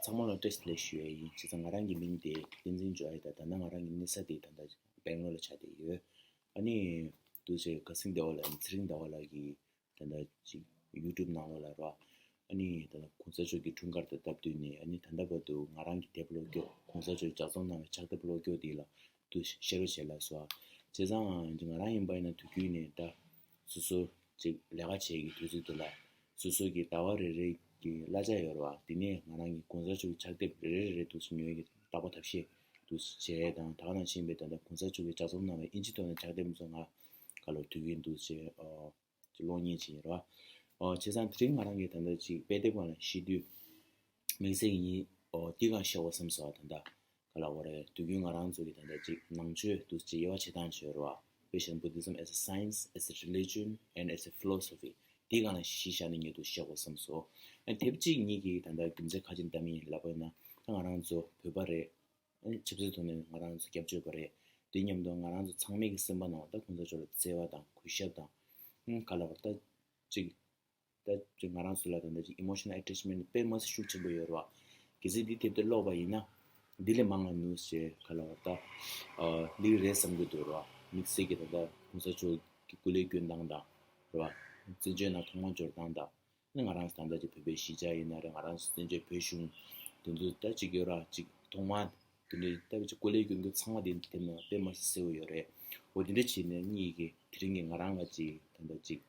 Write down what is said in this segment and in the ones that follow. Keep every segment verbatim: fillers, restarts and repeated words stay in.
ཚང་མ་ལ་བཀྲ་ཤིས་བདེ་ལེགས་ཞུ་ཡ་ཡིན། བྱས་ཙང་ང་རང་གི་མིང་དེ་བསྟན་འཛིན་ཇོ་ཨའི། ད་ད་ལྟ་ང་རང་གི་གནས་ས་དེ་ད་ལྟ་སྦེང་ལོར་ལ་ཆགས་བསྡད་ཡོད། ཨ་ནི་འདུག་སེ་ཁ་སང་ཟླ་བ་ལ་ཚེ་རིང་ཟླ་བ་ལགས་ཀྱིས་ད་ལྟ་ཅིག་ཡུ་ཊུབ་ནང་ལོགས་ལ་རོ། ཨ་ནི་ད་ལྟ་གོང་ས་མཆོག་གི་འཁྲུངས་སྐར་དང་སྟབས་བསྟུན་ནས། ཨ་ནི་ད་ལྟ་བར་དུ་ང་རང་གི་དེབ་ཀློག་སྐྱོར། གོང་ས་མཆོག་ལྗགས་རྩོམ་གནང་བའི་ཕྱག་དེབ་ཀློག་སྐྱོར་དེ་ལ་དུ་བཤད་རོགས་བྱེད་ལ་སོ། བྱས་ཙང་ང་རང་ཡིན་པ་ཡིན་ན་དུས་རྒྱུན་ནས་ད་སོ་སོ་ཅིག་ལས་ཀ་བྱེད་ཀྱི་དུས་ཚོད་དེ་ལ་སོ་སོ་གི་ཟླ་བ་རེ་རེ་གི་གླ་ཆ་ཡོད་རེད་བ། དེ་ནས་ང་རང་གི་གོང་ས་མཆོག་གི་ཕྱག་དེབ་རེ་རེ་རེ་རེ་དུ་ཉོ་ཡ་གི་བརྟག་པ་ཐབས་ཤེས་དུ་བྱས་དང་། ད་ག་ནང་བཞིན་པའི་ད་ལྟ་གོང་ས་མཆོག་གི་ལྗགས་རྩོམ་གནང་བའི་ཨིན་ཇི་ཐོག་ནས་ཕྱག་དེབ་ཚོ་ང་ག་ལོ་དུས་རྒྱུན་དུ་བྱས། ཨོ། ཅིག་གློག་བརྙན་ཅིག་ཡིན་རོ། ཨོ། བྱས་ཙང་དེ་རིང་ང་རང་གིས་ད་ལྟ་ཅིག་དཔེ་དེབ་སྒང་ལ་བཤད་དུས་དམིགས་བསལ་གྱི་ངས་ཨོ་འདི་སྒང་བཤད་དགོས་བསམ་སོང་། ད་ལྟ་ག་ལབ་དགོས་རེད། དུས་རྒྱུན་ང་རང་ཚོ་གི་ད་ལྟ་ཅིག་ནང་ཆོས་འདུག་ཅིག་དབྱེ་བ་ཕྱེ་སྟངས་བྱས་རོ། དཔེ་བཞག་ན་Buddhism as a science, as a religion and as a philosophy། འདི་སྒང་ལ་གཞི་བཞག་ནས་ངས་འདུག་བཤད་དགོས་བསམ་སོང་། ཨ་དེབ་གཅིག་གཉིས་ཀྱིས་ད་ལྟ་རྒྱུ་མཚན་ཁ་ཅིག་བཏབ་མིན་ལབ་པ་ཡིན་ན། ད་ང་རང་ཚོ་བོད་པ་རེད། ཨ་ནི་ཆབ་སྲིད་ཐོག་ནས་ང་རང་ཚོ་སྐྱབས་བཅོལ་བ་རེད། དེ་མཉམ་དུ་ང་རང་ཚོ་ཚང་མའི་གི་སེམས་པ་ནང་ད་གོང་ས་མཆོག་ལ་བརྩེ་བ་དང་གུས་ཞབས་དང་། ཨ་ག་ལབ་དགོས་རེད། ད་ཅིག་ད་ཅིག་ང་རང་ཚོ་ལ་ད་ལྟ་ཅིག་emotional attachment དཔེ་མི་སྲིད་ཤུགས་ཆེན་པོ་ཡོད་རེད་བ། གལ་སྲིད་འདི་དེབ་དེ་ཀློག་པ་ཡིན་ན་འདི་ལས་མང་བ་ནུས་ཞེས་ག་ལབ་དགོས་རེད། ད་ཨ་ལེགས་རེད་བསམ་གྱི་འདུག་རེད་བ། དམིགས་བསལ་གྱི་ད་ལྟ་གོང་ས་མཆོག་གི་སྐུ་ལས་སྐྱོན་སྟངས་དང་རེད་བ། བཙན་བྱོལ་ནང་ཐོག་མར་འབྱོར་སྟངས་དང་། ནི་ང་རང་ཚོ་ད་ལྟ་ཅིག་བོད་པའི་གཞིས་ཆགས་ཡིན་ན་རེད། ང་རང་ཚོ་བཙན་བྱོལ་བོད་གཞུང་དེ་ཚོ་ད་ཅིག་ཡོད་ར། ཅིག་ཐོག་མར་དེ་འདྲའི་ད་ཅིག་སྐུ་ལས་སྐྱོན་མཁན་ཚང་མ་དེ་དེ་ནང་དཔེ་མི་སྲིད་གསལ་པོ་ཡོད་རེད། འོ་དེ་འདྲ་བྱས་ནས་གཉིས་ཀྱིས་དེ་རིང་གི་ང་རང་ལ་ཅིག་ད་ལྟ་ཅིག་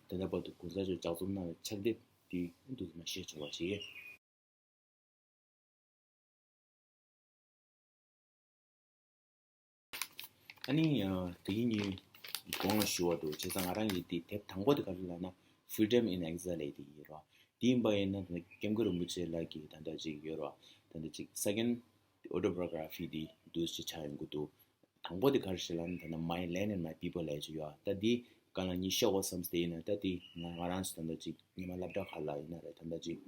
ད་ལྟ་བར་དུ་གོང་ས་མཆོག་ལྗགས་རྩོམ་གནང་བའི་ཕྱག་དེབ་དེ་འདུག་མ་བཤད་ཆོག་པ་བྱེད། ཨ་ནི་ཨ་དེ་ཡིན་ཉིན་གོང་ལ་ཞུ་བ་འདུག་བྱས་ཙང་ང་རང་གི་དེ་དེབ་དང་པོ་དེ་ག་རེ་ལབ་ན་Freedom in Exile ལབ་དེ་ཡིན་རོ། དེ་ཡིན་པ་ཡིན་ན་ད་ལྟ་སྐྱབས་མགོན་རིན་པོ་ཆེ་ལགས་ཀྱི་ད་ལྟ་ཅིག་ཡོད་རོ། ད་ལྟ་ཅིག་second autobiography དེ་འདུག་ཅིག་ཆགས་ཡོང་གི་འདུག་དང་པོ་དེ་ག་རེ་ཞིག་ལབ་ན་ད་ལྟ་My Land and My People ལབ་ཅིག་ཡོད། ད་དེ་ག་ལ་ཉིན་ཤོག་བ་བསམ་སྟེ་ཡིན་ན་ད་དེ་ང་ང་རང་ཚོ་ད་ལྟ་ཅིག་ཉི་མ་སློབ་གྲྭ་ཁག་ལ་ཡིན་ན་རེད། ད་ལྟ་ཅིག་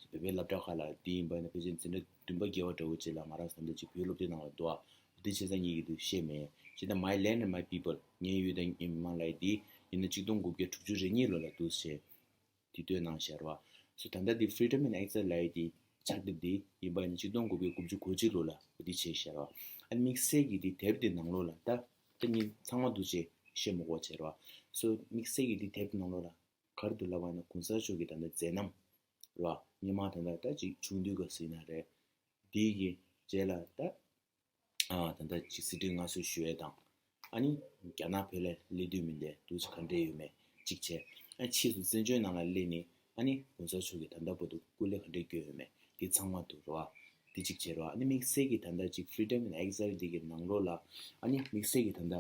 བོད་པའི་སློབ་གྲྭ་ཁག་ལ་དེ་ཡིན་པ་ཡིན་ན་ཕལ་ཆེར་འཛིན་གྲྭ་བདུན་པ་བརྒྱད་པ་འདྲ་བོ་ཅིག་ལ་ང་རང་ཚོ་ད་ལྟ་ཅིག་བོད་སློབ་དེབ་ནང་ལ་འདུག་ཨ། དེ་བྱས་ཙང་ངེད་ཀྱིས་འདུག་ཤེས་མེད། བྱས་ཙང་My Land and My People ངའི་ཡུལ་དང་ངའི་མི་མང་ལབ་ཡ་དེ་ཡིན་ན་གཅིག་སྟོང་དགུ་བརྒྱ་དྲུག་ཅུ་རེ་གཉིས་ལོ་ལ་འདུག་ཟེར་དེ་བཏོན་གནང་བཞག་རེད་བ། སོ་ད་ལྟ་དེ་Freedom in Exile ལབ་ཡ་དེ་ཕྱག་དེབ་དེ་ཡིན་པ་ཡིན་ན་གཅིག་སྟོང་དགུ་བརྒྱ་དགུ་བཅུ་གོ་གཅིག་ལོ་ལ་འོ་དེ་བྱས་བཞག་རེད་བ། ཨ་དམིགས་བསལ་གྱིས་དེ་དེབ་དེ་ནང་ལོགས་ལ་ད་ད་ངས་ཚང་མ་འདུག་ཅེས་བཤད་མི་དགོས་བྱས་རེད་བ། སོ་དམིགས་བསལ་གྱིས་དེ་དེབ་ནང་ལོགས་ལ་ག་རེ་འདུག་ལབ་པ་ཡིན་ན་གོང་ས་མཆོག་གི་ད་ལྟ་མཛད་རྣམ་རེད་བ། སྔོན་མ་ད་ལྟ་ད་ཅིག་ཆུང་དུས་སྐབས་སུ་ཡིན་ན་རེད། དེའི་གི་རྗེས་ལ་ད་ཨ་ད་ལྟ་ཅིག་གཟི་བརྗིད་མངའ་གསོལ་ཞུ་ཡས་དང་། ཨ་ནི་རྒྱ་ནག་བོད་ལ་སླེབས་དུས་མིན་ཏེ་འདུག་ཅིག་ག་འདྲས་ཡོད་མེད་གཅིག་བྱས། ཨ་ཕྱིས་སུ་བཙན་བྱོལ་ནང་ལ་སླེབས་ནས་ཨ་ནི་གོང་ས་མཆོག་གིས་ད་ལྟ་བར་དུ་སྐུ་ལས་ག་འདྲས་བསྐྱོན་ཡོད་མེད་དེ་ཚང་མ་འདུག་རེད་བ། དེ་གཅིག་བྱས་རེད་བ། ཨ་ནི་དམིགས་བསལ་གྱི་ད་ལྟ་ཅིག་Freedom in Exile འདི་གི་ནང་ལོགས་ལ་ཨ་ནི་དམིགས་བསལ་གྱི་ད་ལྟ་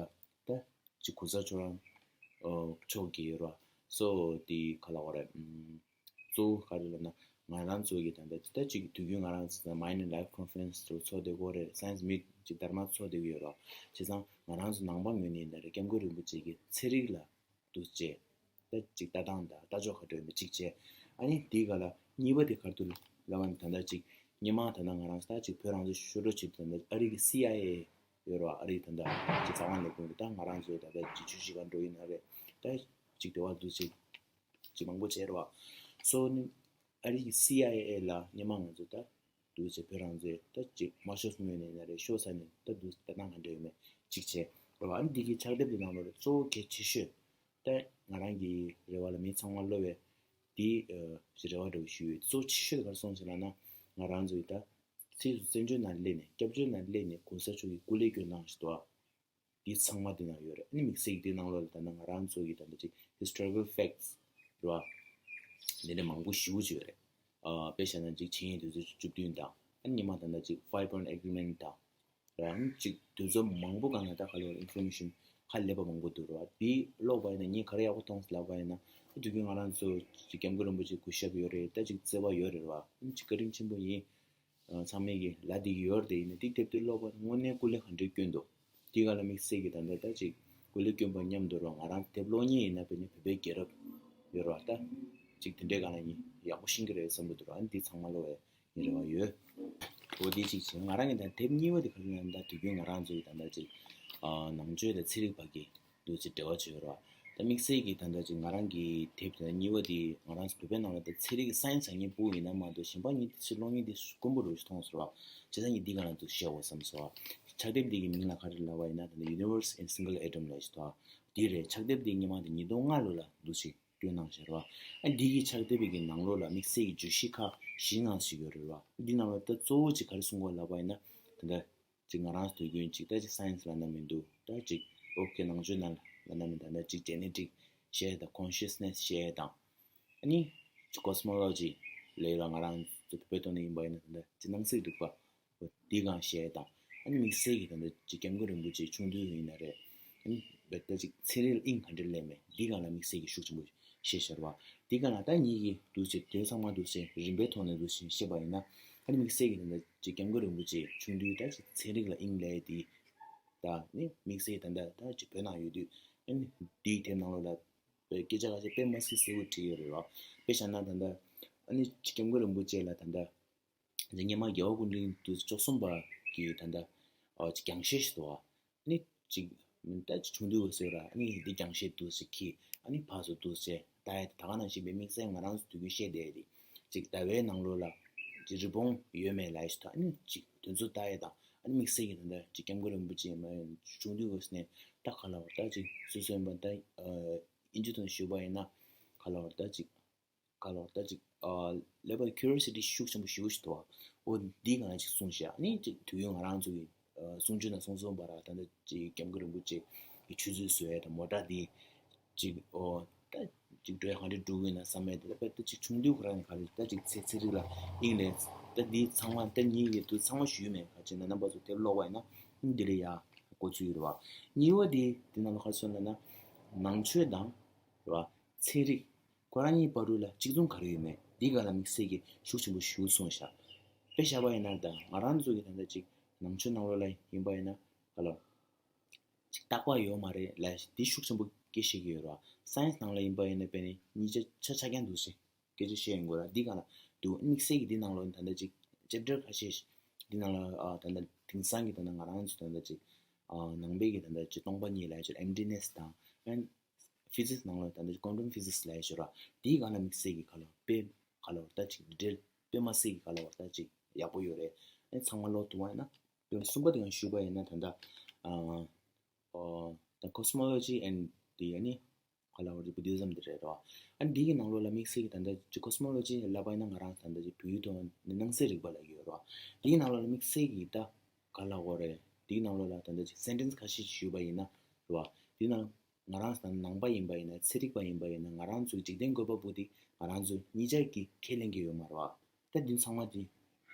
ད་ཅིག་གོང་ས་མཆོག་རང་ཨོ་མཆོག་གི་ར་སོ་དེ་ག་ལ་བ་རེད། ཨམ་གཙོ་བོ་ག་རེ་ལབ་ན་ང་རང་ཚོ་གི་ད་ལྟ་ད་ཅིག་དུས་རྒྱུན་ང་རང་ཚོ་Mind and Life Conference ཚོ་ཚོགས་བསྡད་ཀྱི་ཡོད་རེད། Science Meet ཅིག་དར་མ་ཚོགས་བསྡད་ཀྱི་ཡོད་ར། བྱས་ཙང་ང་རང་ཚོ་ནང་པ་ངོས་ནས་ཡིན་ན་རེད། སྐྱབས་མགོན་རིན་པོ་ཆེ་གི་ཚན་རིག་ལ་འདུག་ཅེས་ད་ཅིག་ལྟ་སྟངས་དང་ལྟ་ཕྱོགས་ག་འདྲ་ཡོད་མེད་གཅིག་བྱས། ཨ་ནི་དེའི་སྒང་ལ་གཉིས་པ་དེ་ག་རེ་འདུག་ལབ་པ་ན་ད་ལྟ་ཅིག་སྔོན་མ་ད་ལྟ་ང་རང་ཚོ་ད་ཅིག་བོད་རང་བཙན་ཞུ་སྒྲུབ་བྱེད་དུས་ད་ལྟ་ཨ་རི་གི་སི་ཨའི་ཨེ་ཡོད་རེད་བ། ཨ་རིའི་ད་ལྟ་ཅིག་རྩ་བ་ལས་ཁུངས་ཀྱི་ད་ང་རང་ཚོའི་ད་ལྟ་ཅིག་ཆུ་བཞི་སྒང་འགྲོ་ཡིན་ན་རེད། ད་ཅིག་འབྲེལ་བ་འདུག་ཅིག་ཅིག་མང་པོ་བྱས་རེད་བ། སོ་ནི་ཨ་རི་གི་སི་ཨའི་ཨེ་ལ་སྔོན་མ་ང་ཚོ་ད་འདུག་ཅིག་བོད་རང་བཙན་ད་ཅིག་དམར་ཤོག་ངོས་ནས་ཡིན་ན་རེད། ཤོག་ས་ནས་ད་འདུག་ལྟ་སྟངས་ག་འདྲ་ཡོད་མེད་ཅིག་བྱས་རེད་བ། ཨ་ནི་འདི་གི་ཕྱག་དེབ་འདི་ནང་ལོགས་ལ་གཙོ་བོ་གལ་ཆེ་ཤོས་ད་ང་རང་གི་རེ་བ་ལ་མི་ཚང་མ་སློབ་པའི་དེའི་ཨ་རེ་བ་འདྲ་བོ་ཞུ་ཡོད། གཙོ་ཆེ་ཤོས་དེ་ག་རེ་སོང་ཟེར་ལབ་ན་ང་རང་ཚོའི་ད་ཕྱིས་སུ་བཙན་བྱོལ་ནང་སླེབས་ནས་སྐྱབས་བཅོལ་ནང་སླེབས་ནས་གོང་ས་མཆོག་གི་སྐུ་ལས་སྐྱོན་གནང་ཞིག་འདུག་ཨ། དེ་ཚང་མ་དེ་ནང་ཡོད་རེད། ཨ་ནི་དམིགས་བསལ་གྱི་དེ་ནང་ལོགས་ལ་ད་ནང་ང་རང་ཚོ་གི་ད་ལྟ་ཅིག་historical facts རེད་བ། དེ་འདྲ་མང་པོ་ཞེ་པོ་ཅིག་ཡོད་རེད། ཨ་དཔེ་བཞག་ན་ཅིག་ཆིངས་ཡིག་དེ་ཚོ་བཅུ་བདུན་དང་། ཨ་ནི་སྔོན་མ་ད་ལྟ་ཅིག་Five Point Agreement དང་། རང་ཅིག་དུས་ཚོད་མང་པོ་སྒང་ལ་ད་ག་ལོར་ཨིན་ཕོར་མེ་ཤན་ཧ་ལས་པ་མང་པོ་འདུག་ར། དེ་ཀློག་པ་ཡིན་ན་ངས་ག་རེ་ཡག་པོ་མཐོང་ལབ་པ་ཡིན་ན། ཨ་དུས་རྒྱུན་ང་རང་ཚོ་ཅིག་སྐྱབས་མགོན་རིན་པོ་ཆེ་སྐུ་ཞབས་ཡོད་རེད། ད་ཅིག་བརྩེ་བ་ཡོད་རེད་ར། ཨ་ཅིག་བཀའ་དྲིན་ཆེན་པོ་ཡིན། ཨ་ཚང་མས་ཀྱི་ལབ་བསྡད་ཀྱི་ཡོད་རེད། དེ་ཡིན་ན་དེ་དེབ་དེ་ཀློག་པ་དངོས་གནས་སྐུ་ལས་ག་འདྲས་སྐྱོན་འདུག་དེ་ག་ལ་དམིགས་བསལ་གྱི་ད་ལྟ་ད་ཅིག་སྐུ་ལས་སྐྱོན་པ་མཉམ་དུ་ར་ང་རང་དེབ་ཀློག་མཁན་ཡིན་ན་དཔེར་ན་བོད་པའི་རྒྱལ་རབས་ཡོད་ར། ད་ཅིག་དེ་འདྲའི་སྒང་ལ་ཡིན་ཡག་པོ་ཤེས་ཀྱི་རེད་བསམ་གྱི་འདུག་ར། ཨ་ནི་དེ་ཚང་མ་ཀློག་པའི་རེ་བ་ཡོད། འོ་དེ་གཅིག་བྱས། ང་རང་གི་ད་དེབ་གཉིས་པ་དེ་ག་རེ་ལབ་ན་ད་དུས་རྒྱུན་ང་རང་ཚོའི་ད་ལྟ་ཅིག་ཨ་ནང་ཆོས་དང་ཚན་རིག་བར་གྱི་འདུག་ཅིག་འབྲེལ་བ་བྱས་ཡོད་ར། ད་དམིགས་བསལ་གྱི་ད་ལྟ་ཅིག་ང་རང་གི་དེབ་དེ་གཉིས་པ་དེ་ང་རང་ཚོ་བོད་པའི་ནང་ལ་ད་ཚན་རིག་གི་སའེན་སི་སྦྱང་མཁན་ཕྲུ་གུ་ཡིན་ན་མ་གཏོགས་གཞན་པ་ཉིད་དེ་ཚོའི་གློག་བརྙན་དེ་དཀོན་པོ་རུ་མཐོང་སོང་བ། བྱས་ཙང་ངས་འདི་ག་ལ་འདུག་བཤད་འོ་བསམ་སོང་བ། ཕྱག་དེབ་འདི་གི་མིང་ལ་ག་རེ་ལབ་པ་ཡིན་ན་ད་ལྟ་Universe in Single Atom ལབ་ཞིག་འདུག་འདི་རེད། ཕྱག་དེབ་འདི་སྔོན་མ་དེ་ཉིས་སྟོང་ལྔ་ལོ་ལ་འདུག་ཅིག་བཏོན་གནང་བཞག་རེད་བ། ཨ་འདི་གི་ཕྱག་དེབ་ཀྱི་ནང་ལོགས་ལ་དམིགས་བསལ་གྱི་བརྗོད་གཞི་ཁག་བཞི་ལྔ་ཞིག་ཡོད་རེད་བ། འདི་ནང་ལ་ད་གཙོ་བོ་ཅིག་ག་རེ་གསུང་གི་ཡོད་ལབ་པ་ཡིན་ན་ད་ལྟ་ཅིག་ང་རང་ཚོ་དུས་རྒྱུན་ཅིག་ད་ཅིག་སའེན་སི་ལབ་ན་མི་འདུག་ད་ཅིག་ཨོ་ཁེ་ནང་ཆོས་ནང་ལབ་ན་མི་འདུག་ད་ཅིག་ཇེ་ནེ་ཊིག་བཤད་དང་ཀོན་ཤི་ཡས་ནེ་སི་བཤད་དང་ཨ་ནི་ཅིག་ཀོ་སི་མོ་ལོ་ཇི་ལབ་ཡོད་ར། ང་རང་ཚོ་བོད་ཐོག་ནས་ཡིན་པ་ཡིན་ན་ད་ཅིག་སྣང་སྲིད་རིག་པ་འོ་འདི་གང་བཤད་དང་ཨ་ནི་དམིགས་བསལ་གྱི་ད་ལྟ་ཅིག་སྐྱབས་མགོན་རིན་པོ་ཆེ་ཆུང་དུས་ཡིན་ན་རེད། ཨ་ནི་བོད་ད་ཅིག་ཚན་རིག་ལ་དབྱིངས་ག་འདྲ་སླེབས་མེད་འདི་གང་ལ་དམིགས་བསལ་གྱི་ཤུགས་ཆེན་པོ་བཤད་བཞག་རེད་བ། འདི་གང་ལ་ད་ངེད་ཀྱིས་འདུག་སེ་དེ་ཚང་མ་འདུག་སེ་རིམ་པའི་ཐོག་ནས་འདུག་སེ་བཤད་པ་ཡིན་ན་ཨ་ནི་དམིགས་བསལ་གྱི་ད་ལྟ་ཅིག་སྐྱབས་མགོན་རིན་པོ་ཆེ་ཆུང་དུས་ད་ཅིག་ཚན་རིག་ལ་དབྱིངས་སླེབས་དེ་ད་ནི་དམིགས་བསལ་ད་ལྟ་ད་ཅིག་བོད་ནང་ཡོད་དུས་ཨ་ནི་འདིའི་དེབ་ནང་ལོགས་ལ་སྐད་ཆ་ཁ་ཤས་དཔེ་མ་སྲིད་གསལ་པོ་བྲིས་ཡོད་རེད་བ། དཔེ་བཞག་ན་ད་ལྟ་ཨ་ནི་སྐྱབས་མགོན་རིན་པོ་ཆེ་ལ་ད་ལྟ་སྔོན་མ་རྒྱལ་བ་སྐུ་ཕྲེང་དུས་བཅུ་གསུམ་པ་གི་ད་ལྟ་ཨ་ཅིག་རྒྱང་ཤེལ་ཞིག་འདུག་བ། ཨ་ནི་ཅིག་ད་ཅིག་ཆུང་དུས་སྐབས་སུ་ར་ཨ་ནི་འདི་རྒྱང་ཤེལ་འདུག་ཟེར་གྱིས་ཨ་ནི་ཕར་ཚུར་འདུག་ཟེར་ལྟ་ཡ་དེ་ད་ག་ནང་བཞིན་པའི་དམིགས་བསལ་ང་རང་ཚོ་དུས་རྒྱུན་བཤད་བསྡད་ཡ་དེ་ཅིག་ཟླ་བའི་ནང་ལོགས་ལ་ཅིག་རི་བོང་ཡོད་མེད་ལབ་ཡ་ཞིག་དང་ཨ་ནི་ཅིག་དེ་ཚོ་ལྟ་ཡ་དང་ཨ་ནི་དམིགས་བསལ་གྱི་ད་ལྟ་ཅིག་སྐྱབས་མགོན་རིན་པོ་ཆེ་མ་ཆུང་དུས་སྐབས་སུ་ནས་ད་ག་ལ་བ་ད་ཅིག་སོ་སོ་ཡིན་པ་ད་ཨ་དབྱིན་ཇི་ཐོག་ནས་ཞུས་པ་ཡིན་ན་ག་ལ་བ་ད་ཅིག་ག་ལ་བ་ད་ཅིག་ཨ་ཀླད་པར་ཁུ་རི་ཡོ་སི་ཊི་ཤུགས་ཆེན་པོ་ཞེ་པོ་ཞིག་འདུག་བ། འོ་འདི་གང་ཅིག་གསུངས་ཤག་ཨ་ནི་ཅིག་དུས་རྒྱུན་ང་རང་ཚོ་གི་ཨ་གསུང་ཆོས་དང་གསུང་རྩོམ་པ་ར་ད་ལྟ་ཅིག་སྐྱབས་མགོན་རིན་པོ་ཆེ་གི་ཆུ་ཚོད་བཟོ་ཡ་དང་མོ་ཊ་འདི་ཅིག་ཨོ་ད་ཅིག་འགྲོ་ཡ་གང་འདྲ་འགྲོ་གི་ཡིན་ན་བསམ་ཡ་དེ་ལ་དཔེ་ད་ཅིག་ཆུང་དུས་ཁོ་རང་ནས་ག་རེ་ད་ཅིག་ཚན་ཚན་རིག་ལ་དབྱིངས་ནས་ད་འདི་ཚང་མ་ད་ཉིད་ཀྱི་དུས་ཚང་མ་ཞུས་མེད་ག་ཅིག་ན་རྣམ་པ་ཚོ་དེབ་ཀློག་པ་ཡིན་ན་འདི་ལ་ཡ་གོ་ཚུལ་ཡོད་རེད་བ། གཉིས་པ་དེ་འདི་ནང་ལ་ག་རེ་གསུངས་ལབ་ན་ནང་ཆོས་དང་རེད་བ། ཚན་རིག་ཁོ་རང་གཉིས་བར་དུ་ལ་གཅིག་མཚུངས་ག་རེ་ཡོད་མེད་འདི་ག་ལ་དམིགས་བསལ་གྱི་ཤུགས་ཆེན་པོ་ཞུ་གསུངས་ཤག་དཔེ་བཞག་པ་ཡིན་ན་ད་ང་རང་ཚོ་གི་ད་ལྟ་ཅིག་ནང་ཆོས་ནང་ལོགས་ལ་ཡིན་པ་ཡིན་ན་ག་ལ་ཅིག་རྟག་པ་ཡོད་མ་རེད་ལབ་འདི་ཤུགས་ཆེན་པོ་སྐད་བཤད་ཀྱི་ཡོད་རེད་བ། སའེན་སི་ནང་ལ་ཡིན་པ་ཡིན་ན་དཔེ་ནི་གཉིས་ཆ་ཆ་ཆ་རྐྱང་འདུག་ཟེར་སྐད་ཆ་བཤད་ཡོང་གི་རེད་འདི་ག་ལ་འདུག་དམིགས་བསལ་གྱི་འདི་ནང་ལོགས་ད་ལྟ་ཅིག་ཅེབ་ཊར་ཁ་ཤས་ཤིག་འདི་ནང་ལ་ཨ་ད་ལྟ་དེང་སང་གི་ད་ལྟ་ང་རང་ཚོ་ད་ལྟ་ཅིག་ཨ་ནང་པའི་གི་ད་ལྟ་ཅིག་སྟོང་པ་ཉིད་ལབ་ཡ་ཅིག་ཨེམ་ཊི་ནེ་སི་དང་ཨན་ཕི་ཛིག་སི་ནང་ལ་ད་ལྟ་ཀོན་ཊམ་ཕི་ཛིག་སི་ལབ་ཡ་ཞིག་ར། དེའི་སྒང་ལ་དམིགས་བསལ་གྱི་ག་ལ་དཔེ་ག་ལ་བར་ཐག་ཅིག་འབྲེལ་དཔེ་མ་སྲིད་ཀྱི་ག་ལ་བར་ཐག་ཅིག་ཡག་པོ་ཡོད་རེད། ཨ་ནི་ཚང་མ་ཀློག་ཐུབ་པ་ཡིན་ན། དཔེ་གསུམ་པ་དེ་ཡང་ཞུས་པ་ཡིན་ན་ད་ལྟ་ཨ་ཨ་ད་ཀོ་སི་མོ་ལོ་ཇི་ཨེན་ཌི་དེ་ཨ་ནི་ག་ལ་བར་དུ་བུ་དྷི་ཛམ་དེ་རེད་རོ། ཨ་ནི་དེའི་གི་ནང་ལོགས་ལ་དམིགས་བསལ་གྱི་ད་ལྟ་ཅིག་ཀོ་སི་མོ་ལོ་ཇི་ལབ་པ་ཡིན་ན་ང་རང་ད་ལྟ་ཅིག་བོད་ཡིག་ཐོག་ནས་སྣང་གསལ་རིག་པ་ལབ་ཀྱི་ཡོད་རོ། དེའི་ནང་ལོགས་ལ་དམིགས་བསལ་གྱི་ད་ག་ལ་བར་རེད། དེའི་ནང་ལོགས་ལ་ད་ལྟ་ཅིག་སེན་ཊེན་སི་ཁ་ཤས་ཤིག་ཞུས་པ་ཡིན་ན་རོ། དེའི་ནང་ང་རང་ཚོ་ད་ནང་པ་ཡིན་པ་ཡིན་ན་ཚན་རིག་པ་ཡིན་པ་ཡིན་ན་ང་རང་ཚོའི་འཇིག་རྟེན་བཀོད་པ་པོ་དེ་ང་རང་ཚོ་གཉིས་ཆ་གིས་ཁས་ལེན་གྱི་ཡོད་མ་རེད་བ། ད་འདི་ཚང་མ་དེ་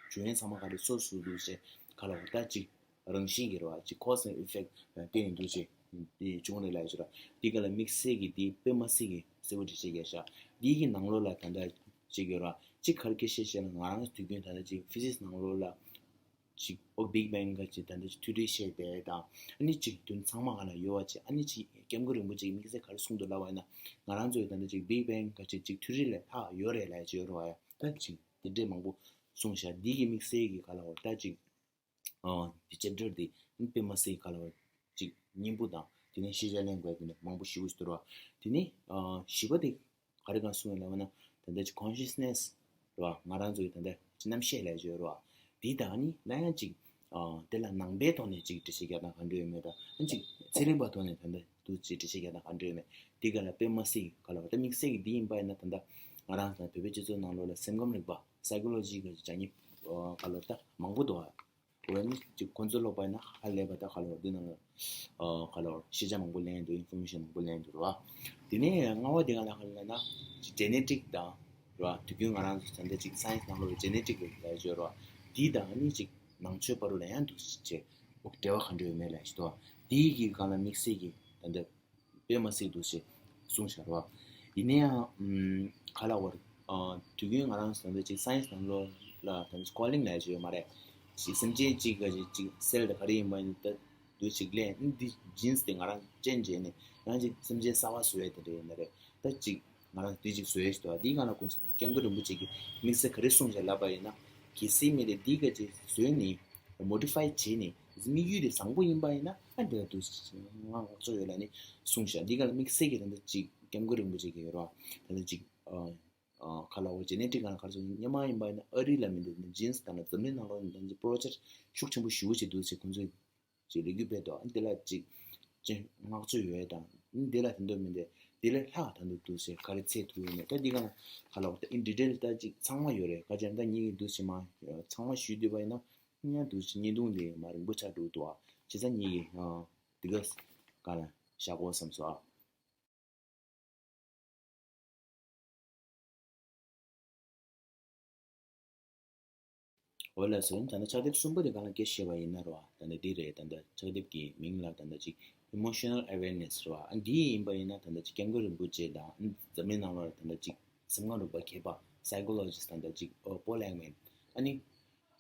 བྱུང་ཡན་ཚང་མ་ག་རེ་སོ་སོ་རུ་ཞེས་ག་ལ་བ་ད་ཅིག་རང་བཞིན་གྱི་རེད་བ་ཅིག་ཁོ་སི་ཨི་ཕེག་བརྟེན་ནས་འདུག་ཅེས་དེ་བྱུང་རེད་ལབ་ཡོད་ར། འདི་ག་ལ་དམིགས་བསལ་གྱི་དེ་དཔེ་མ་སྲིད་ཀྱི་གསལ་པོ་འགྲེལ་བཤད་རྒྱག་ཤག་འདི་གི་ནང་ལོགས་ལ་ད་ལྟ་ཅིག་ཡོད་ར་ཅིག་ག་རེ་སྐད་ཆ་བཤད་ན་ང་རང་ཚོ་དུས་རྒྱུན་ད་ལྟ་ཅིག་ཕི་ཛིག་སི་ནང་ལོགས་ལ། ཅིག་ཨོ་བིག་བེང་ག་ཅིག་ད་ལྟ་ཅིག་མཐུད་སྒྲིལ་བཤད་པའི་དང་ཨ་ནི་ཅིག་དོན་ཚང་མ་ག་ལ་ཡོད་པ་ཅིག་ཨ་ནི་ཅིག་སྐྱབས་མགོན་རིན་པོ་ཆེ་གི་དམིགས་བསལ་ག་རེ་གསུངས་འདུག་ལབ་པ་ཡིན་ན་ང་རང་ཚོའི་ད་ལྟ་ཅིག་བིག་བེང་ག་ཅིག་ཅིག་མཐུད་སྒྲིལ་ལས་ལྷག་ཡོད་རེད་ལབ་ཅིག་ཡོད་རེད་བ་ཡ། ད་ཅིག་དེ་འདྲས་མང་པོ་གསུངས་ཤག་འདི་གི་དམིགས་བསལ་གི་ག་ལ་བ་ད་ཅིག་ཨ་འདི་ཅེབ་ཊར་འདི་དཔེ་མ་སྲིད་ག་ལ་བ་ཅིག་སྙིང་པོ་དང་དེ་ནས་ཤེས་བྱ་ལེན་དགོས་དེ་ནས་མང་པོ་ཞེ་པོ་ཞིག་འདུག་ར། དེ་ནས་ཨ་བཞི་པ་དེ་ག་རེ་གང་གསུངས་ཡོད་ལབ་ན་ད་ལྟ་ཅིག་ཀོན་ཤི་ཡས་ནེ་སི་ར་བ་ང་རང་ཚོའི་ད་ལྟ་ཅིག་རྣམ་ཤེས་ལབ་ཀྱི་ཡོད་ར་བ། དེ་དང་ནི་ན་ཡང་ཅིག་ཨ་དེ་ལ་ནང་པའི་ཐོག་ནས་ཅིག་འགྲེལ་བཤད་རྒྱག་སྟངས་ག་འདྲ་ཡོད་མེད་དང་ཨ་ཅིག་ཚན་རིག་པ་ཐོག་ནས་ད་ལྟ་དུ་ཅིག་འགྲེལ་བཤད་རྒྱག་སྟངས་ག་འདྲ་ཡོད་མེད་དེ་ག་ལ་དཔེ་མ་སྲིད་ག་ལ་བ་ད་དམིགས་བསལ་གྱི་འདི་ཡིན་པ་ཡིན་ན་ད་ལྟ་ང་རང་ཚོ་བོད་པའི་སྤྱི་ཚོགས་ནང་ལོགས་ལ་སེམས་ཁམས་རིག་པ་སའི་ཀོ་ལོ་ཇི་གི་སྦྱང་མཁན་ག་ལ་བ་ད་མང་པོ་འདུག་བ། འོ་ནི་ཅིག་ཁོང་ཚོ་ཀློག་པ་ཡིན་ན་ཧ་ལས་པ་ད་ག་ལ་བ་འདི་ནང་ལ་ཨ་ག་ལ་བ་ཤེས་བྱ་མང་པོ་ལེན་འདུག་ཨིན་ཕོར་མེ་ཤན་མང་པོ་ལེན་འདུག་ར་བ། དེ་ནས་ལྔ་པ་དེ་ག་ལ་ག་ལ་ན་ཅིག་ཇེ་ནེ་ཊིག་དང་ར་བ་དུས་རྒྱུན་ང་རང་ཚོ་ད་ལྟ་ཅིག་སའེན་སི་ནང་ལོགས་ལ་ཇེ་ནེ་ཊིག་ལབ་ཡ་ཅིག་ཡོད་ར་བ། དེ་དང་ནི་ཅིག་ནང་ཆོས་བར་དུ་ལ་ཡང་འདུག་ཅེས་འབྲེལ་བ་ག་འདྲ་ཡོད་མེད་ལབ་ཡ་ཅིག་འདུག་བ། དེ་གི་སྒང་ལ་དམིགས་བསལ་གྱི་ད་ལྟ་དཔེ་མ་སྲིད་འདུག་ཅེས་གསུངས་བཞག་རེད་བ། ཡིན་ན་ཡང་ཨམ་ག་ལ་བར་ཨ་དུས་རྒྱུན་ང་རང་ཚོ་ད་ཅིག་སའེན་སི་ནང་ལོགས་ལ་ད་ཅིག་ཀོ་ལིང་ལབ་ཡ་ཅིག་ཡོད་མ་རེད། ཅིག་སེམས་ཅན་གཅིག་ག་ཅིག་ཅིག་སེལ་དང་ག་རེ་ཡིན་པ་ཡིན་ད་དུས་ཅིག་ལས་འདི་ཇིན་སི་དེ་ང་རང་ཅན་བྱས་ནས་ང་རང་ཅིག་སེམས་ཅན་གསར་པ་བཟོ་ཡ་དེ་འདྲ་ཡོད་མ་རེད། ད་ཅིག་ང་རང་དེ་ཅིག་བཟོ་ཡ་ཞིག་འདུག་བ། དེའི་སྒང་ལ་ཁོང་ཚོ་སྐྱབས་མགོན་རིན་པོ་ཆེ་གིས་དམིགས་བསལ་ག་རེ་གསུངས་བཞག་ལབ་པ་ཡིན་ན་གལ་སྲིད་མི་དེ་འདི་ག་ཅིག་བཟོས་ནས་མོ་ཌི་ཕའི་བྱས་ནས། དམིགས་ཡུལ་དེ་བཟང་པོ་ཡིན་པ་ཡིན་ན་ཨ་འདི་ལ་འདུག་ང་ང་ཚོ་ཡོད་ལ་ནི་གསུངས་ཤག་འདི་ག་ལ་དམིགས་བསལ་གྱི་ད་ལྟ་ཅིག་སྐྱབས་མགོན་རིན་པོ་ཆེ་གི་ཡོད་ར་ད་ལྟ་ཅིག་ཁ་ལ་འོ་ཇེ་ནེ་ཊིག་ག་ལ་ག་རེ་ཟེར་སྙན་མ་ཡིན་པ་ཡིན་ན་ཨ་རི་ལ་མི་འདུག་ཇིན་སི་དང་ལ་འཛམ་གླིང་ནང་ལོགས་ནས་ད་ཅིག་པོ་རོ་ཇེག་ཤུགས་ཆེན་པོ་ཞེ་པོ་ཅིག་འདུག་ཅེས་ཁོང་ཚོས་ཅིག་ལས་འགུལ་སྤེལ་འདུག་འདི་ལ་ཅིག་ཅིག་བསྔགས་བརྗོད་ཡོད་དང་འདི་ལ་དེ་འདོད་མི་འདི་འདི་ལས་ལྷག་ད་འདུག་འདུག་ཅེས་ག་རེ་འཚོལ་ཐུབ་ཡོད་མེད་ད་འདི་ག་ལ་ག་ལ་འོ་ད་ཨིན་ཌི་ཊེལ་ད་ཅིག་ཚང་མ་ཡོད་རེད་ག་ཅེ་ད་ཉིད་ཀྱི་འདུག་ཅེས་མ་ཚང་མ་ཞུས་འདུག་པ་ཡིན་ན། ཡང་དུས་ཀྱི་བརྙན་ཐུང་འདི་མ་རིང་པོ་ཆགས་འགྲོ་འདུག་ཨ། བྱས་ཙང་ངེད་ཀྱིས་ཨ་འདི་ག་ག་ལ་བཞག་གོ་བསམ་སོང་ཨ། འོ་ལགས་སོ། ད་ལྟ་ཕྱག་དེབ་གསུམ་པ་དེ་ག་ལ་སྐད་བཤད་པ་ཡིན་ན་རོ། ད་ལྟ་འདི་རེད། ད་ལྟ་ཕྱག་དེབ་ཀྱི་མིང་ལ་ད་ལྟ་ཅིག་Emotional Awareness རོ། ཨ་འདི་ཡིན་པ་ཡིན་ན་ད་ལྟ་ཅིག་སྐྱབས་མགོན་རིན་པོ་ཆེ་དང་འཛམ་གླིང་ནང་ལོགས་ད་ལྟ་ཅིག་སེམས་ཁམས་རིག་པ་མཁས་པ་Psychologist ད་ལྟ་ཅིག་Paul Ekman ཨ་ནི།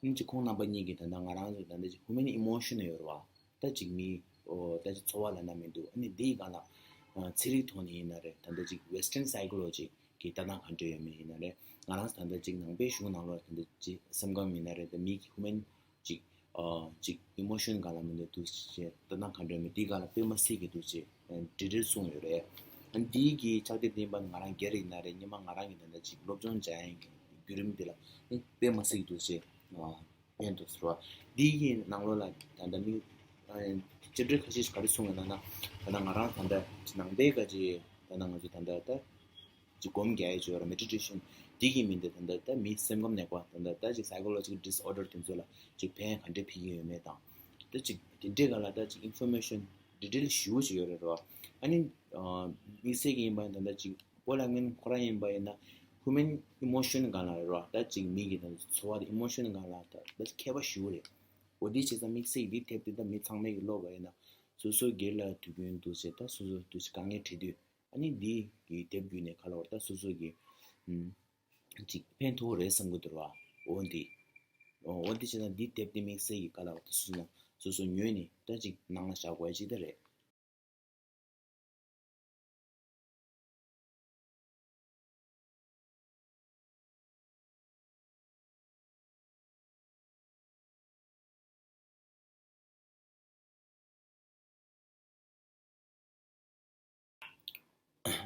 ཨིན་ཅི་ཁོང་རྣམ་པ་གཉིས་ཀྱིས་ད་ལྟ་ང་རང་ཚོ་ད་ལྟ་ཅིག་Human Emotion ཡོད་རེད་བ། ད་ཅིག་མི་ཨོ་ད་ཅིག་ཚོར་བ་ལབ་ན་མི་འདུག་ཨ་ནི་འདིའི་སྒང་ལ་ཚན་རིག་ཐོག་ནས་ཡིན་ན་རེད། ད་ལྟ་ཅིག་Western Psychology གི་ལྟ་སྟངས་ག་འདྲ་ཡོད་མེད་ཡིན་ན་རེད། ང་རང་ཚོ་ད་ལྟ་ཅིག་ནང་པའི་གཞུང་ནང་ལོགས་ད་ལྟ་ཅིག་སེམས་ཁམས་ཡིན་ན་རེད། ད་མི་གི་Human ཅིག་ཨ་ཅིག་Emotion སྒང་ལ་མི་འདུག་འདུག་ཅེས་ལྟ་སྟངས་ག་འདྲ་ཡོད་མེད་འདིའི་སྒང་ལ་དཔེ་མ་སྲིད་ཀྱི་འདུག་ཅེས་འབྲེལ་འདྲིས་གསུངས་ཡོད་རེད། ཨ་ནི་འདིའི་གི་ཕྱག་དེབ་འདི་ཡིན་པ་ང་རང་སྒེར་ཡིན་ན་རེད། སྔོན་མ་ང་རང་གི་ད་ལྟ་ཅིག་སློབ་སྦྱོང་སྦྱང་ཡས་ཀྱི་བརྒྱུད་རིམ་འདི་ལ་ནི་དཔེ་མ་སྲིད་འདུག་ཅེས་ཕན་ཐོགས་ཟེར་བ། འདི་ཡི་ནང་ལོགས་ལ་ད་ལྟ་མི་ཨ་དཔྱད་འབྲས་ཁ་ཤས་ཤིག་ག་རེ་གསུངས་ཡོད་ལབ་ན། ད་ལྟ་ང་རང་ད་ལྟ་ནང་པའི་ག་ཅིག་ད་ལྟ་ང་ཚོ་ད་ལྟ་ད་ཅིག་སྒོམ་རྒྱག་ཡས་ཅིག་ཡོད་ར། Meditation འདི་གི་མིང་དེ་ད་ལྟ་ད་མི་སེམས་ཁམས་ནད་པ་ད་ལྟ་ད་ཅིག་Psychological Disorder དེ་ཚོ་ལ་ཅིག་ཕན་ག་འདྲས་ཕིག་གི་ཡོད་མེད་དང་། ད་ཅིག་དེ་འདྲའི་སྒང་ལ་ད་ཅིག་Information Detail ཞེ་པོ་ཅིག་ཡོད་རེད་ར། ཨ་ནི་དམིགས་བསལ་གྱི་ཡིན་པ་ཡིན་ན་ད་ཅིག་Paul Ekman ཁོ་རང་ཡིན་པ་ཡིན་ན་Human Emotion སྒང་ལ་རེད་ར། ད་ཅིག་མི་གི་ད་ཚོར་བ་དེ་Emotion སྒང་ལ་ད་ད་མཁས་པ་ཞེ་པོ་རེད། འོ་དེ་བྱས་ཙང་དམིགས་བསལ་གྱི་དེབ་དེ་ད་མི་ཚང་མས་ཀྱི་ཀློག་པ་ཡིན་ན་སོ་སོ་སྒེར་ལ་དུས་རྒྱུན་དུ་བྱས་ད་སོ་སོ་དུས་ཚོད་དཀའ་ངལ་འཕྲད་དུས་ཨ་ནི་འདི་གི་དེབ་བརྒྱུད་ནས་ག་ལ་བར་ད་སོ་སོ་གི་ཨུམ་ཅིག་ཕན་ཐོགས་རེད་བསམ་གི་འདུག་ར། འོ་འདི། འོ་འདི་བྱས་ན་འདི་དེབ་འདི་དམིགས་བསལ་གྱི་ག་ལ་བར་དུ་སོང་ན་སོ་སོ་ཉོས་ནས་ད་ཅིག་ནང་ལ་བཞག་དགོས་ཅིག་ད་རེད།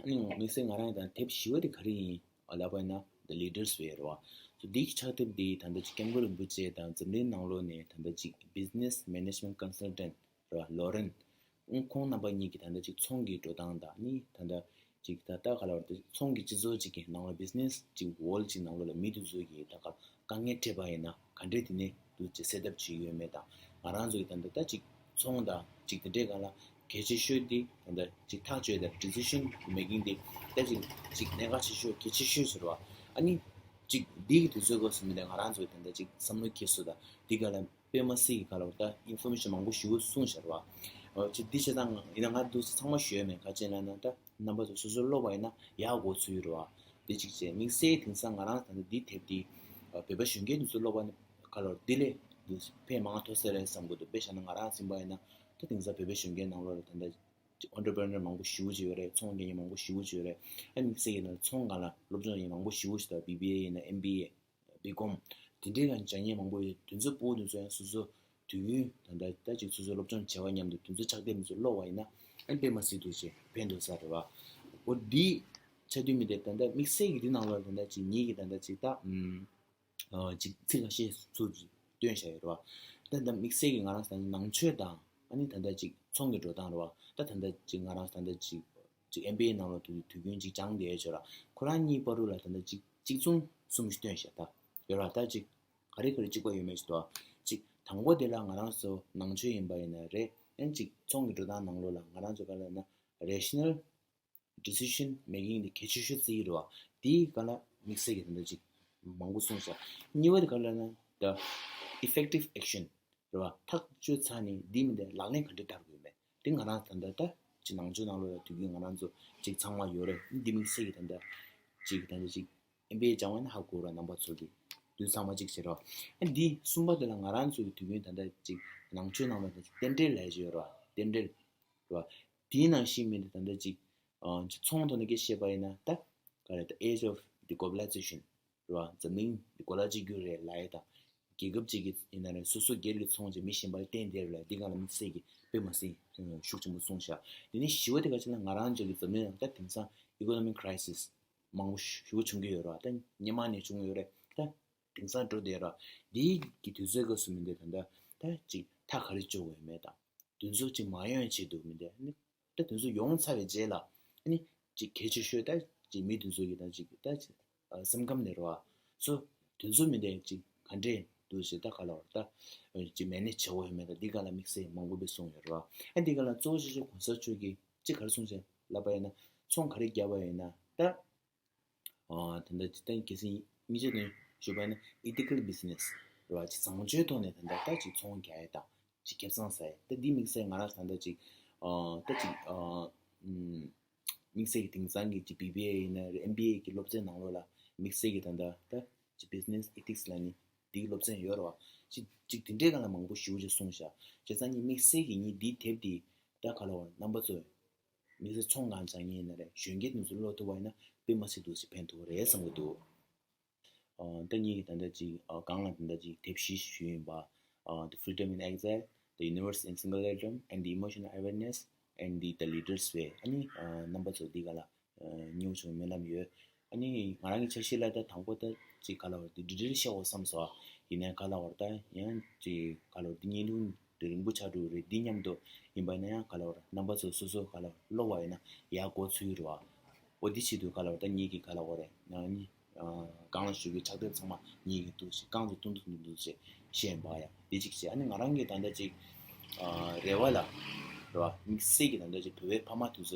དམིགས་བསལ་ང་རང་དང་དེབ་བཞི་བ་དེ་ག་རེ་ཡིན་ལབ་པ་ན་The Leaders རེད་བ། འདི་གི་ཕྱག་དེབ་འདི་ད་ལྟ་ཅིག་སྐྱབས་མགོན་རིན་པོ་ཆེ་དང་འཛམ་གླིང་ནང་ལོགས་ནས་ད་ལྟ་ཅིག་Business Management Consultant རེད་བ། ལོ་རན། ཁོང་རྣམ་པ་གཉིས་ཀྱིས་ད་ལྟ་ཅིག་ཚོང་གི་འགྲོ་སྟངས་དང་ནི་ད་ལྟ་ཅིག་ད་ལྟ་ག་ལ་བར་དུ་ཚོང་གི་སྤྱི་ཚོགས་ཅིག་གི་ནང་ལ་Business ཅིག་World ཅིག་ནང་ལོགས་ལ་མི་དེ་ཚོ་གིས་ད་ག་དཀའ་ངལ་འཕྲད་པ་ཡིན་ན་ག་འདྲས་དེ་ནས་དུ་ཅིག་སེལ་ཐབས་བྱེད་ཀྱི་ཡོད་མེད་དང་། ང་རང་ཚོ་གི་ད་ལྟ་ད་ཅིག་ཚོང་དང་ཅིག་དེ་འདྲའི་སྒང་ལ་གལ་ཆེ་ཤོས་དེ་ད་ལྟ་ཅིག་ཐག་གཅོད་དང་Decision Making དེ་ད་ཅིག་ཅིག་གནད་འགག་ཆེ་ཤོས་གལ་ཆེ་ཤོས་ཟེར་བ། ཨ་ནི་ཅིག་འདི་གི་དུས་ཚོད་སྐབས་སུ་མི་འདྲ་ང་རང་ཚོ་གི་ད་ལྟ་ཅིག་བསམ་བློ་འཁྱེར་སྲོལ་དང་འདི་ག་ལ་དཔེ་མ་སྲིད་ཀྱི་ག་ལ་བར་ད་Information མང་པོ་ཞེ་པོ་གསུངས་བཞག་ར་བ། ཅིག་འདི་བྱས་ཙང་ཡིན་ན་ང་འདུག་ཚང་མ་ཞུ་ཡ་མེད་ག་ཅེ་ན་ན་ད་རྣམ་པ་ཚོ་སོ་སོ་ཀློག་པ་ཡིན་ན་ཡག་གོ་ཚུལ་རེད་བ། འདི་གཅིག་བྱས་དམིགས་བསལ་དེང་སང་ང་རང་ད་ལྟ་འདི་དེབ་འདི་བོད་པ་གཞོན་སྐྱེས་དེ་ཚོ་ཀློག་པ་ནི་ག་ལ་འདི་ལས་འདི་ཕན་མང་ཐོགས་ས་རེད་བསམ་གི་འདུག་དཔེ་བཞག་ན་ང་རང་ཟིན་པ་ཡིན་ན་ད་དེང་སང་བོད་པའི་གཞོན་སྐྱེས་ནང་ལོགས་ལ་ད་ལྟ་Entrepreneur མང་པོ་ཞེ་པོ་ཅིག་ཡོད་རེད། ཚོང་རྒྱག་མཁན་མང་པོ་ཞེ་པོ་ཅིག་ཡོད་རེད། ཨ་དམིགས་བསལ་ཡིན་ན་ཚོང་སྒང་ལ་སློབ་སྦྱོང་ཡིན་མང་པོ་ཞེ་པོ་ཅིག་དང་B B A ཡིན་ན་M B A B Com དེ་འདྲའི་ལ་སྦྱང་མཁན་མང་པོ་ཡོད། དེ་ཚོ་སྤུ་གུ་དེ་ཚོ་ཡང་སོ་སོ་དུས་རྒྱུན་ད་ལྟ་ད་ཅིག་སོ་སོ་སློབ་སྦྱོང་བྱེད་པ་མཉམ་དུ་དེ་ཚོ་ཕྱག་དེབ་དེ་ཚོ་ཀློག་པ་ཡིན་ན་ཨ་དཔེ་མ་སྲིད་འདུག་ཅེས་ཕན་ཐོགས་ས་རེད་བ། འོ་འདི་ཆ་མཐུན་མི་དེ་ད་ལྟ་དམིགས་བསལ་གྱི་འདི་ནང་ལ་ད་ལྟ་ཅིག་ཉིད་ཀྱི་ད་ལྟ་ཅིག་ད་ཨམ་ཅིག་ཚིག་ཁ་ཤས་ཚུར་བཏོན་བཞག་ཡོད་རེད་བ། ད་ད་དམིགས་བསལ་གྱི་ང་རང་ད་ནང་ཆོས་དང་ཨ་ནི་ད་ལྟ་ཅིག་ཚོང་གི་འགྲོ་སྟངས་རེད་བ། ད་ད་ལྟ་ཅིག་ང་རང་ད་ལྟ་ཅིག་ཅིག་M B A ནང་ལ་དུས་དུས་རྒྱུན་ཅིག་སྦྱངས་བསྡད་ཡོད་ཅོག་ར། ཁོ་རང་གཉིས་བར་དུ་ལ་ད་ལྟ་ཅིག་གཅིག་མཚུངས་གསུམ་ཞིག་བཏོན་བཞག་ད་ཡོད་ར། ད་ཅིག་ག་རེ་ག་རེ་གཅིག་པ་ཡོད་མེད་ཅིག་ཏོ། ཅིག་དང་པོ་དེ་ལ་ང་རང་ཚོ་ནང་ཆོས་ཡིན་པ་ཡིན་ན་རེད། ཨན་ཅིག་ཚོང་གི་འགྲོ་སྟངས་ནང་ལོགས་ལ་ང་རང་ཚོ་ག་ལ་ན་Rational Decision Making དེ་གལ་ཆེ་ཤོས་བརྩི་གི་རེད་བ། དེའི་སྒང་ལ་དམིགས་བསལ་གྱི་ད་ལྟ་ཅིག་མང་པོ་གསུངས་ཤག་གཉིས་པ་དེ་ག་ལ་ན་The Effective Action རེད་བ། ཐག་གཅོད་ཚར་ནས་འདི་མི་འདི་ལག་ལེན་ག་འདྲ་བསྟར་དགོས་མེད་དེ་ང་རང་ད་ལྟ་ད་ཅིག་ནང་ཆོས་ནང་ལོགས་ལ་དུས་རྒྱུན་ང་རང་ཚོ་ཅིག་ཚང་མ་ཡོད་རེད། འདི་དམིགས་བསལ་གྱི་ད་ལྟ་ཅིག་ད་ལྟ་ཅིག་M B A སྦྱང་བ་ཡིན་ན་ཧ་གོ་ར་རྣམ་པ་ཚོ་གི་དུས་ཚང་མ་ཅིག་བྱེད་རོགས། ཨ་འདི་གསུམ་པ་དེ་ལ་ང་རང་ཚོ་གི་དུས་རྒྱུན་ད་ལྟ་ཅིག་ནང་ཆོས་ནང་ལ་ད་ཅིག་རྟེན་འབྲེལ་ལབ་ཡ་ཅིག་ཡོད་ར། རྟེན་འབྲེལ་ར། དེའི་ནང་བཞིན་མི་འདི་ད་ལྟ་ཅིག་ཨ་ཅིག་ཚོང་ཐོག་ནས་སྐད་བཤད་པ་ཡིན་ན་ད་ག་རེ་ད་Age of the Globalization ར། འཛམ་གླིང་འདི་གོ་ལ་གཅིག་གྱུར་རེད་ལབ་ཡ་དང་ རྒྱལ་ཁབ་ཅིག་གི་ཡིན་ན་རེད། སོ་སོ་སྒེར་གྱི་ཚོང་ཅིག་མི་གཞན་པར་བརྟེན་བསྡད་རེད་ལ། འདི་སྒང་ལ་དམིགས་བསལ་གྱི་དཔེ་མ་སྲིད་ཤུགས་ཆེན་པོ་གསུངས་ཤག་དེ་ནས་བཞི་བ་དེ་ག་ཅིག་ལ་ང་རང་ཚོ་གི་འཛམ་གླིང་ནང་ད་དེང་སང་economic crisis མང་པོ་ཞེ་པོ་བྱུང་གི་ཡོད་རེད་བ། ད་སྔོན་མ་ནས་བྱུང་ཡོད་རེད། ད་དེང་སང་འགྲོ་བསྡད་ར། འདིའི་གི་དུས་ཚོད་སྐབས་སུ་མི་འདུག་ད་ལྟ་ད་ཅིག་ཐག་ག་རེ་གཅོད་དགོས་ཡོད་མེད་དང་། དེ་ཚོ་ཅིག་མ་ཡོང་ཆེད་དུ་མི་འདུག་ཨ་ནི་ད་དེ་ཚོ་ཡོང་ཚར་བའི་རྗེས་ལ་ཨ་ནི་ཅིག་གལ་ཆེ་ཤོས་ད་ཅིག་མི་དེ་ཚོ་གི་ད་ཅིག་ད་ཅིག་ཨ་སེམས་ཁམས་ནས་རེད་བ། སོ་དེ་ཚོ་མི་འདུག་ཅིག་ག་འདྲས་འདུག་ཞེས་ད་ག་ལ་བར་ད་ཅིག་manage བྱེད་དགོས་ཡོད་མེད་ད། འདི་ག་ལ་དམིགས་བསལ་མང་པོ་སྦེ་གསུངས་ཡོད་རེད་བ། ཨ་འདི་ག་ལ་གཙོ་བོ་ཆེ་ཤོས་གོང་ས་མཆོག་གིས་ཅིག་ག་རེ་གསུངས་ཤག་ལབ་པ་ཡིན་ན། ཚོང་ག་རེ་བརྒྱབ་པ་ཡིན་ན་ད། ཨ་ད་ལྟ་ཅིག་ད་གལ་སྲིད་དམིགས་བྱ་དོན་ཞུས་པ་ཡིན་ན་ethical business རེད་བ། ཅིག་བཟང་སྤྱོད་ཐོག་ནས་ད་ལྟ་ད་ཅིག་ཚོང་རྒྱག་ཡས་དང་ཅིག་ཁེ་བཟང་ཟ་ཡས། ད་འདི་དམིགས་བསལ་ང་རང་ད་ལྟ་ཅིག་ཨ་ད་ཅིག་ཨ་ཨམ་དམིགས་བསལ་གྱི་དེང་སང་གི་ཅིག་བི་བི་ཨེ་ཡིན་ན་རེད། ཨེམ་བི་ཨེ་གི་སློབ་ཚན་ནང་ལོགས་ལ་དམིགས་བསལ་གྱི་ད་ལྟ་ད་ཅིག་business ethics ལབ་ནི་འདི་གི་སློབ་ཚན་ཡོད་རེད་བ། ཅིག་ཅིག་དེ་འདྲའི་སྒང་ལ་མང་པོ་ཞེ་པོ་ཅིག་གསུངས་ཤག་བྱས་ཙང་ངས་དམིགས་བསལ་གྱི་ངས་འདིའི་དེབ་འདི་ད་ག་ལ་བར་རྣམ་པ་ཚོས། དམིགས་བསལ་ཚོང་གང་བྱ་མཁན་ཡིན་ན་རེད། གཞོན་སྐྱེས་དེ་ཚོ་ཀློག་ཐུབ་པ་ཡིན་ན་དཔེ་མ་སྲིད་འདུག་ཅིག་ཕན་ཐོགས་རེད་བསམ་གྱི་འདུག་ཨ་ད་ངེད་ཀྱིས་ད་ལྟ་ཅིག་ཨ་སྒང་ལ་ད་ལྟ་ཅིག་དེབ་བཞི་ཞུས་ཡིན་པ། ཨ་The Freedom in Exile, The Universe in Singlerism, and The Emotional Awareness and the, The Leader's Way. ཨ་ནི་ཨ་རྣམ་པ་ཚོ་འདི་ག་ལ་ཨ་མཉེས་པོ་བྱུང་སྨོན་ལམ་ཡོད། ཨ་ནི་ང་རང་གི་འཆར་གཞི་ལ་ད་དང་པོ་ད་ཅིག་ག་ལ་བར་དེ་འབྲི་འབྲིར་བཤད་འོ་བསམ་སོང་། ཡིན་ནའི་ག་ལ་བར་ད་ཡང་ཅིག་ག་ལ་བར་དེ་བརྙན་ཐུང་དེ་རིང་པོ་ཆགས་འགྲོ་གི་རེད། འདི་མཉམ་དུ་ཡིན་པ་ཡིན་ན་ཡང་ག་ལ་བར་རྣམ་པ་ཚོ་སོ་སོ་ག་ལ་བར་ཀློག་པ་ཡིན་ན་ཡག་གོ་ཚུལ་རེད་བ། འོ་འདི་ཆེད་དུ་ག་ལ་བར་ད་ངེད་ཀྱི་ག་ལ་བར་རེད་ང་གཉིས་ཨ་སྒང་ལ་ཞུགས་པའི་ཕྱག་དེབ་ཚང་མ་ངེད་ཀྱི་འདུག་ཞེས་རྐང་དུ་ཏུང་ཏུ་ཏུང་ཏུ་ཞེས་བཤད་ཡིན་པ་ཡ། འདི་གཅིག་བྱས། ཨ་ནི་ང་རང་གི་ད་ལྟ་ཅིག་ཨ་རེ་བ་ལ་རེད་བ། དམིགས་བསལ་གྱི་ད་ལྟ་ཅིག་བོད་པའི་ཕ་མ་དེ་ཚོས་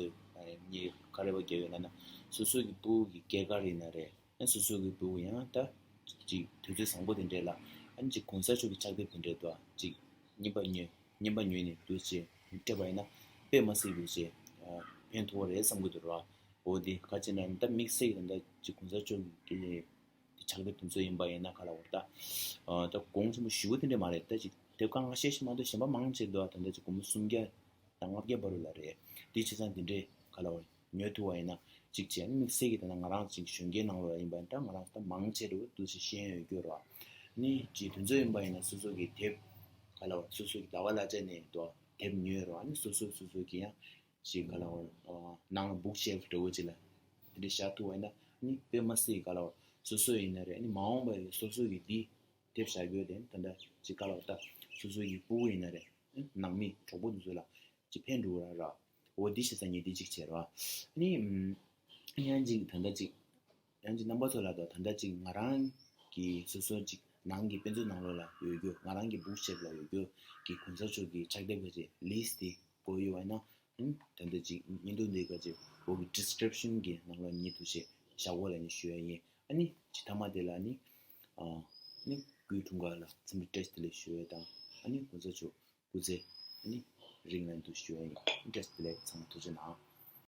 ངས་ག་རེ་བ་རྒྱབ་ཡོད་ལབ་ན། སོ་སོ་གི་ཕྲུ་གུ་གི་སྐྱེས་སྐར་ཡིན་ན་རེད། ཨ་སོ་སོ་གི་ཕྲུ་གུ་ཡང་ད་ཅིག་དུས་ཚོད་བཟང་པོ་དེ་འདྲས་ལ་ཨ་ནི་ཅིག་གོང་ས་མཆོག་གི་ཕྱག་དེབ་དེ་འདྲས་དུ་ཅིག་རྔན་པ་ཉོས་རྔན་པ་ཉོས་ནས་འདུག་ཅེས་སྤྲད་པ་ཡིན་ན་དཔེ་མ་སྲིད་འདུག་ཅེས་ཕན་ཐོགས་རེད་བསམ་གྱི་འདུག་ར། འོ་དེ་ག་ཅི་ན་ད་དམིགས་བསལ་གྱི་ད་ཅིག་གོང་ས་མཆོག་གི་ཕྱག་དེབ་དེ་ཚོ་ཡིན་པ་ཡིན་ན་ག་ལ་བར་ད་ད་གོང་ཆེན་པོ་ཞེ་པོ་དེ་འདྲས་མ་རེད། ད་ཅིག་དེབ་ཁག་ལྔ་བཤད་ཤེས་མ་གཏོགས་གཞན་པ་མང་ཆེ་འདུག་ད་ད་ཅིག་སྒོར་མོ་སུམ་བརྒྱ་དང་ལྔ་བརྒྱ་བར་ལ་རེད། དེ་བྱས་ཙང་དེ་འདྲས་ག་ལ་བར་ཉོ་ཐུབ་པ་ཡིན་ན་གཅིག་བྱས། ཨ་ནི་དམིགས་བསལ་གྱི་ད་ལྟ་ང་རང་གཅིག་གཞོན་སྐྱེས་ནང་ལོགས་ལ་ཡིན་པ་ཡིན་ད་ང་རང་ད་མང་ཆེ་རུ་འདུག་ཅེས་ཤེས་ཡོན་ཡོད་རྒྱུ་རེད་བ། ཨ་ནི་གཅིག་དེ་ཚོ་ཡིན་པ་ཡིན་ན་སོ་སོ་གི་དེབ་ག་ལ་བར་སོ་སོ་གི་ཟླ་བ་གླ་ཆ་ནས་དོ་དེབ་ཉོས་རོགས། ཨ་ནི་སོ་སོ་སོ་སོ་གི་ཡང་གཅིག་ག་ལ་བར་ནང་ལ་book shelf འདྲ་བོ་ཅིག་ལ་དེ་འདྲ་བཞག་ཐུབ་པ་ཡིན་ན་ཨ་ནི་དཔེ་མ་སྲིད་ག་ལ་བར་སོ་སོ་ཡིན་ན་རེད། ཨ་ནི་མ་འོངས་པ་ཡི་སོ་སོ་གི་འདི་དེབ་བཞག་རྒྱུ་དེ་ད་ལྟ་གཅིག་ག་ལ་བར་ད་སོ་སོ་གི་ཕྲུ་གུ་ཡིན་ན་རེད། ནང་མི་གྲོགས་པོ་དེ་ཚོ་ལ་ཅིག་ཕན་འགྲོ་གི་ར་ར། འོ་འདི་བྱས་ཙང་ངས་འདི་གཅིག་བྱས་ར། ཨ་ནི་ཨམ་ཡང་ཅིག་ད་ལྟ་ཅིག་ཡང་ཅིག་རྣམ་པ་ཚོ་ལ་ད་ད་ལྟ་ཅིག་ང་རང་གི་སོ་སོ་ཅིག་ནང་གི་དཔེ་མཛོད་ནང་ལོགས་ལ་ཡོད་རྒྱུ་ང་རང་གི་book shelf ལ་ཡོད་རྒྱུ་གི་གོང་ས་མཆོག་གི་ཕྱག་དེབ་ག་ཅིག་list དེ་དགོས་ཡོད་པ་ཡིན་ན་ཨམ་ད་ལྟ་ཅིག་བརྙན་ཐུང་འདི་ག་ཅིག་འོག་གི་description གི་ནང་ལ་ཉིད་དུ་ཞེས་བཞག་གོ་ལ་ནི་ཞུ་ཡ་ཡིན། ཨ་ནི་ཅིག་མཐའ་མ་དེ་ལ་ནི་ཨ་ནི་སྐུའི་འཁྲུངས་སྐར་ལ་འཚམས་འདྲི་བཀྲ་ཤིས་བདེ་ལེགས་ཞུ་ཡ་དང་ཨ་ནི་གོང་ས་མཆོག་སྐུ་ཚེ་ནི་རིང་ལ་འདུག་ཞུ་ཡ་ཡིན། བཀྲ་ཤིས་བདེ་ལེགས། ཚང་མ་ཐུགས་རྗེ་གནང་།